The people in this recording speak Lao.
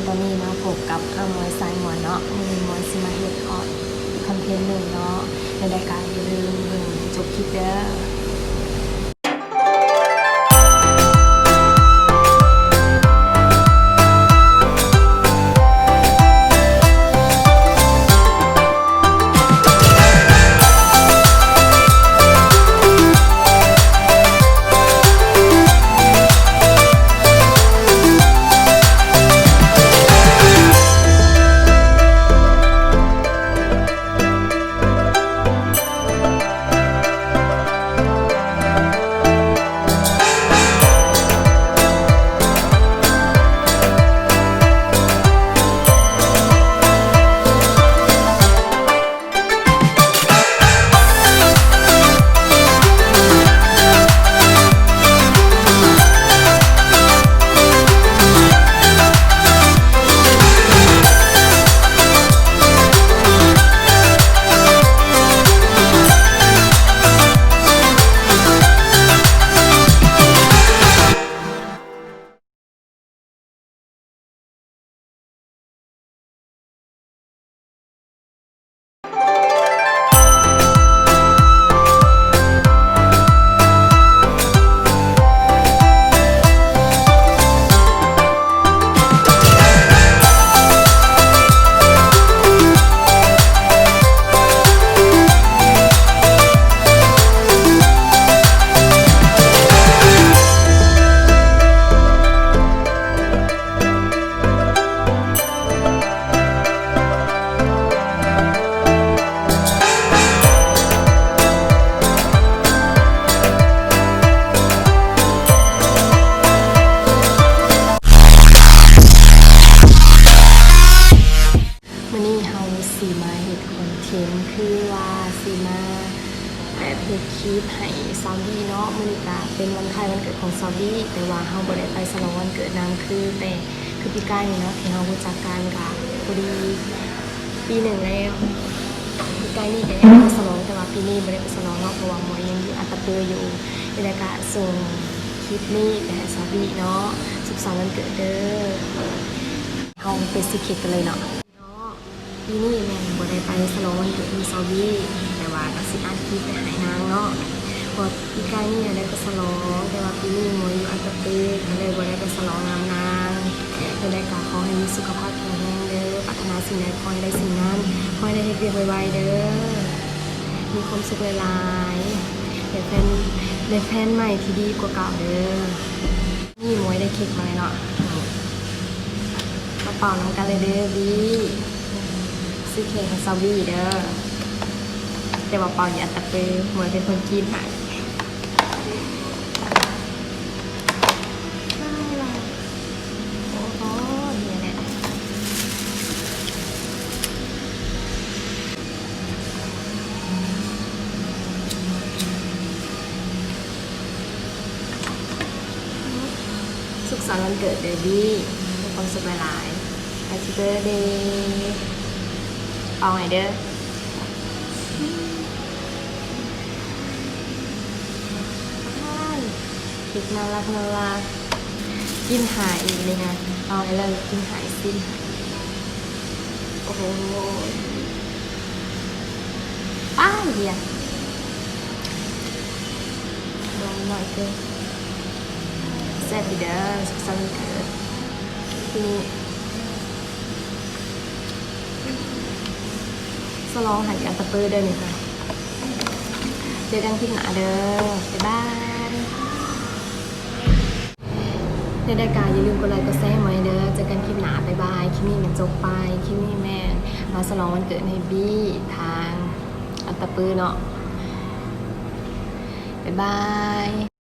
ຕອນນີ້ມາພົບກັບອ້າຍມວຍສາຍມ່ວນເນາະ, ມື້ນີ້ມວຍຊິມາເຮັດຮອດຄອນເທັນໜຶ່ງເນາະ, ແນວໃດກໍຢ່າລືມເບິ່ງຈົບຄລິບເດີ້. ມື້ນີ້ເຮົາຊິມາເຮັດຄອນເທັນ ຄືວ່າຊິມາແບບເຮັດຄລິບໃຫ້ສາວບີເນາະ. ມື້ນີ້ກະເປັນວັນຄ້າຍວັນເກີດຂອງສາວບີ ແຕ່ວ່າເຮົາບໍ່ໄດ້ໄປສະຫຼອງວັນເກີດນຳ ຄືແຕ່ ຄືປີກາຍນີ້ເນາະ ທີ່ເຮົາຮູ້ຈັກກັນກະພໍດີປີໜຶ່ງແລ້ວ. ປີກາຍນີ້ກະຍັງໄປສະຫຼອງ ແຕ່ວ່າປີນີ້ບໍ່ໄດ້ໄປສະຫຼອງເນາະ ເພາະວ່າໝວຍຍັງຢູ່ອັດຕະປືຢູ່. ແລ້ວກະສົ່ງຄລິບນີ້ໄປໃຫ້ສາວບີເນາະ ສຸກສັນວັນເກີດເດີ້. ເຮົາໄປຊື້ເຄ້ກກັນເລີຍເນາະ. ເນາະ ປີນີ້ແມ່ນບໍ່ໄດ້ໄປສະຫຼອງວັນເກີດຂອງສາວບີ ແຕ່ວ່າກໍຊິອັດຄລິບໄປໃຫ້ນາງເນາະ ເພາະປີກາຍນີ້ໄດ້ໄປສະຫຼອງ ແຕ່ວ່າປີນີ້ໝວຍຢູ່ອັດຕະປື ກໍເລີຍບໍ່ໄດ້ໄປສະຫຼອງນຳນາງ. ຈັ່ງໃດກໍຂໍໃຫ້ມີສຸຂະພາບແຂງແຮງເດີ້ ປາດຖະໜາສິ່ງໃດຂໍໃຫ້ໄດ້ສິ່ງນັ້ນ ຂໍໃຫ້ໄດ້ເຮັດວຽກໄວໆເດີ້ ມີຄວາມສຸກຫຼາຍໆ ໄດ້ແຟນ ໄດ້ແຟນໃໝ່ທີ່ດີກວ່າເກົ່າເດີ້. ນີ້ໝວຍໄດ້ເຄ້ກມາແລ້ວເນາະ ມາເປົ່ານຳກັນເລີຍເດີ້ບີ. ຊື້ເຄ້ກໃຫ້ສາວບີເດີ້ ແຕ່ວ່າເປົ່າຢູ່ອັດຕະປື ໝວຍເປັນຄົນກີດໃຫ້. ໂອ້ໂຫ ນີ້ແຫຼະ. ສຸກສັນວັນເກີດເດີ້ບີ ມີຄວາມສຸກຫຼາຍໆ Happy birthday. ເປົ່າໃຫ້ເດີ້. ອ້າຍ ເດັກໜ້າລັກ ໜ້າລັກ ກິນຫາຍອີກນີ້ນະ ເອົາໃຫ້ເລີຍ ກິນຫາຍຊິ. ໂອ້ໂຫ ປ້າຍ ເດຍ ນ້ອງນ້ອຍເກີນ. ແຊບຢູ່ເດີ້ ສຸກສັນວັນເກີດ. ສະຫຼອງໃຫ້ອັດຕະປືເດີ້ນີ້ ເຈີກັນຄລິບໜ້າເດີ້ ບາຍບາຍ. ແນວໃດກໍຢ່າລືມກົດໄລກົດແຊໃຫ້ໝວຍເດີ້ ເຈີກັນຄລິບໜ້າ ບາຍບາຍ. ຄລິບນີ້ແມ່ນຈົບໄປ ຄລິບນີ້ແມ່ນມາສະຫຼອງວັນເກີດໃຫ້ບີທາງອັດຕະປືເນາະ ບາຍບາຍ.